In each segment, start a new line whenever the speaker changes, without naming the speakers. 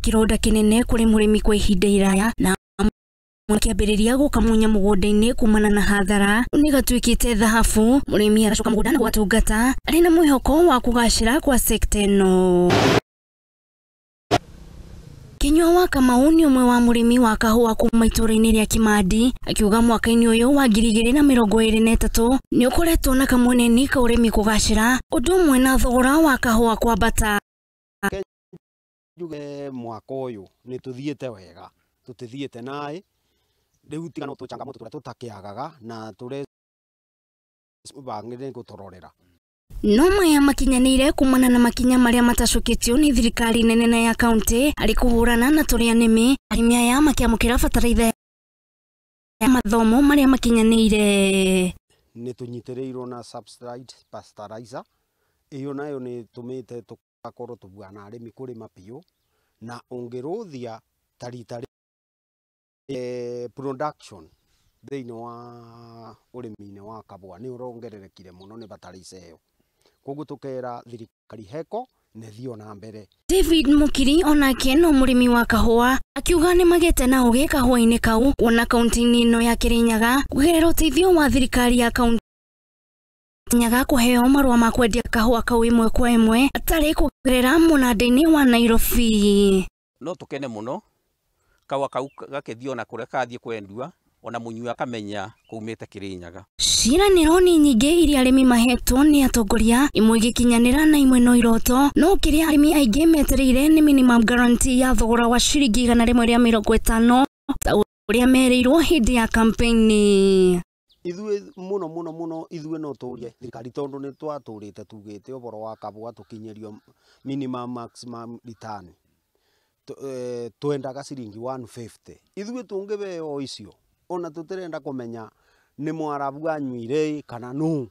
kĩronda kĩnene kũrĩ mũrĩmi kwa ihinda iraya na makĩambĩrĩria gũkamunya mũgũnda-inĩ kumana na hathara nĩ gatuĩkĩte thahabu. Mũrĩmi aracoka mũgũnda na gwatungata arĩ na mwĩhoko wa kũgacĩra kwa sekta ĩno. Kinyua wa Kamau nĩ ũmwe wa mũrĩmi wa kahũa kuma itũũra-inĩ rĩa Kimandi akiuga mwaka-inĩ ũyũ wa 2023 nĩ ũkoretwo na kamweneni ka ũrĩmi kũgacĩra ũndũ ũmwe na thogora wa kahũa kwambata.
Njuge mwaka ũyũ nĩ tũthiĩte wega, tũtithiĩte naĩ rĩu tiga no tũchangamoto tũrĩa tũtakĩagaga na tũrĩa bangĩre gũtũrorera.
No maya makinyanĩire kumana na makinya marĩa matacũkĩtio nĩ thirikari nene na ya kaunti harĩ kũhũrana na tũrĩa nĩmĩ. Arĩmi aya makĩamũkĩra bataraitha ya mathomo marĩa makinyanĩire.
Nĩ tũnyitĩrĩirwo na subsidized fertilizer ĩyo nayo nĩ tũmĩte tũgakorwo tũbuana arĩmi kũrĩma biũ na ũngĩrũthia ta rita production thĩinĩ wa ũrĩmi-inĩ wa kabũa nĩ ũrongererekire mũno nĩ bataraitha ĩyo. Koguo tukera thirikari heko nĩ thio na mbere.
David Mukiri onake no mũrĩmi wa kahũa akiuga nĩ magĩte na ũgĩ kahũa-inĩ kau kuona kaunti-inĩ ĩno ya Kirinyaga kũgerera ũteithio wa thirikari ya kaunti Nyaga kũheo marũa ma kwendia kahũa kau ĩmwe kwa ĩmwe atarĩ kũgerera mũnanda-inĩ wa Nairobi.
No tũkene mũno kahũa kau gakĩthiĩ ona kũrĩa kathiĩ kwendua ona mũnyui akamenya kumĩte Kirinyaga.
Ciĩranĩro nĩ nyingĩ iria arĩmi mahetwo nĩ atongoria, imwe igĩkinyanĩra na imwe no iroto. No kĩrĩa arĩmi aingĩ metereire nĩ minimum guarantee ya thogora wa ciringi 150 ta ũrĩa merĩirwo hĩndĩ ya kampeni.
Ithuĩ mũno mũno mũno ithuĩ no tũrie thirikari tondũ nĩ twatũrĩte tugĩte ũhoro wa kabũa tũkinyĩrio minimum maximum return. Twendaga ciringi 150. Ithuĩ tũngĩheo icio ona tũtirenda kũmenya nĩ mwarabu anyuire kana nũ.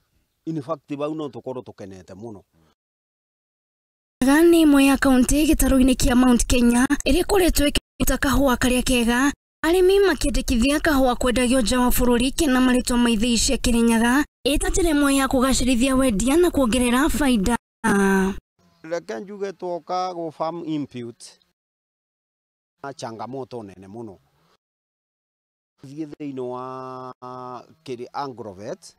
In fact bau no tũkorwo tũkenete mũno.
Nĩ ĩmwe ya kaunti gĩtarũ-inĩ kĩa Mount Kenya ĩrĩa ĩkoretwo ĩkĩruta kahũa karĩa kega. Arĩmi makĩendekithia kahũa kwendagio nja wa bũrũri kena marĩtwa ma ithĩi cia Kirinyaga ĩta njĩra ĩmwe ya kũgacĩrithia wendia na kuongerera baida.
Reke njuge twoka gũ farm input na changamoto nene mũno. Thiĩ thĩinĩ wa kĩrĩ agrovet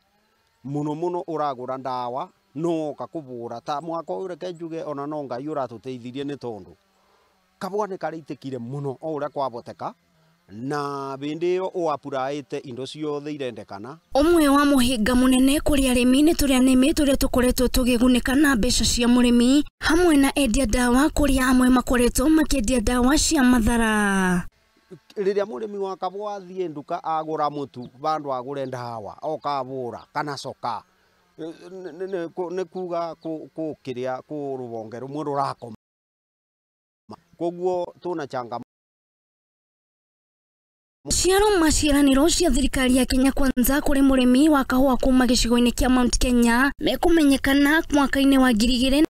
mũno mũno ũragũra ndawa no woka kũbũra ta mwaka ũyũ reke njuge ona no Ngai ũratũteithirie nĩ tondũ kabũa nĩ karĩitĩkire mũno o ũrĩa kwaboteka na bĩndĩ ĩyo ũapuraĩte indo ciothe irendekana.
Ũmwe wa mũhĩnga mũnene kũrĩ arĩmi nĩ tũrĩa nĩmĩ tũrĩa tũkoretwo tũgĩgunĩka na mbeca cia mũrĩmi hamwe na endia ndawa kũrĩa amwe makoretwo makĩendia ndawa cia mathara.
Rĩrĩa mũrĩmi wa kabũa athiĩ nduka agũra mũtu bandũ agũre ndawa oka abũra kana coka nĩ kuga kũkĩrĩa kũ rũhonge rũmwe rũrakoma. Koguo tũna changa
Ciaro maciaranĩro cia thirikari ya Kenya Kwanza kũrĩ mũrĩmi wa kahũa kuma gĩcigo-inĩ kĩa Mount Kenya mekũmenyekana mwaka-inĩ wa 2000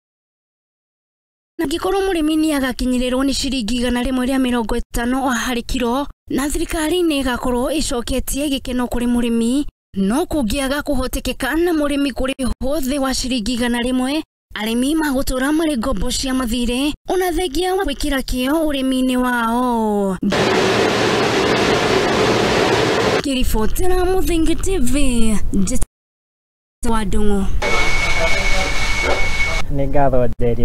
na angĩkorwo mũrĩmi nĩ agakinyĩrĩrwo nĩ ciringi 150 o harĩ kiro na thirikari nĩ ĩgakorwo ĩcoketie gĩkeno kũrĩ mũrĩmi. No kũngĩaga kũhotekeka na mũrĩmi kũrĩhwo thĩ wa ciringi 100 arĩmi magũtũra marĩ ngombo cia mathirĩ ona thengia wa gwĩkĩra kĩo ũrĩmi-inĩ wao. Kiribotera Muthingi TV, Njĩtagwo Ndung'u.
Nĩ ngatho Njeri.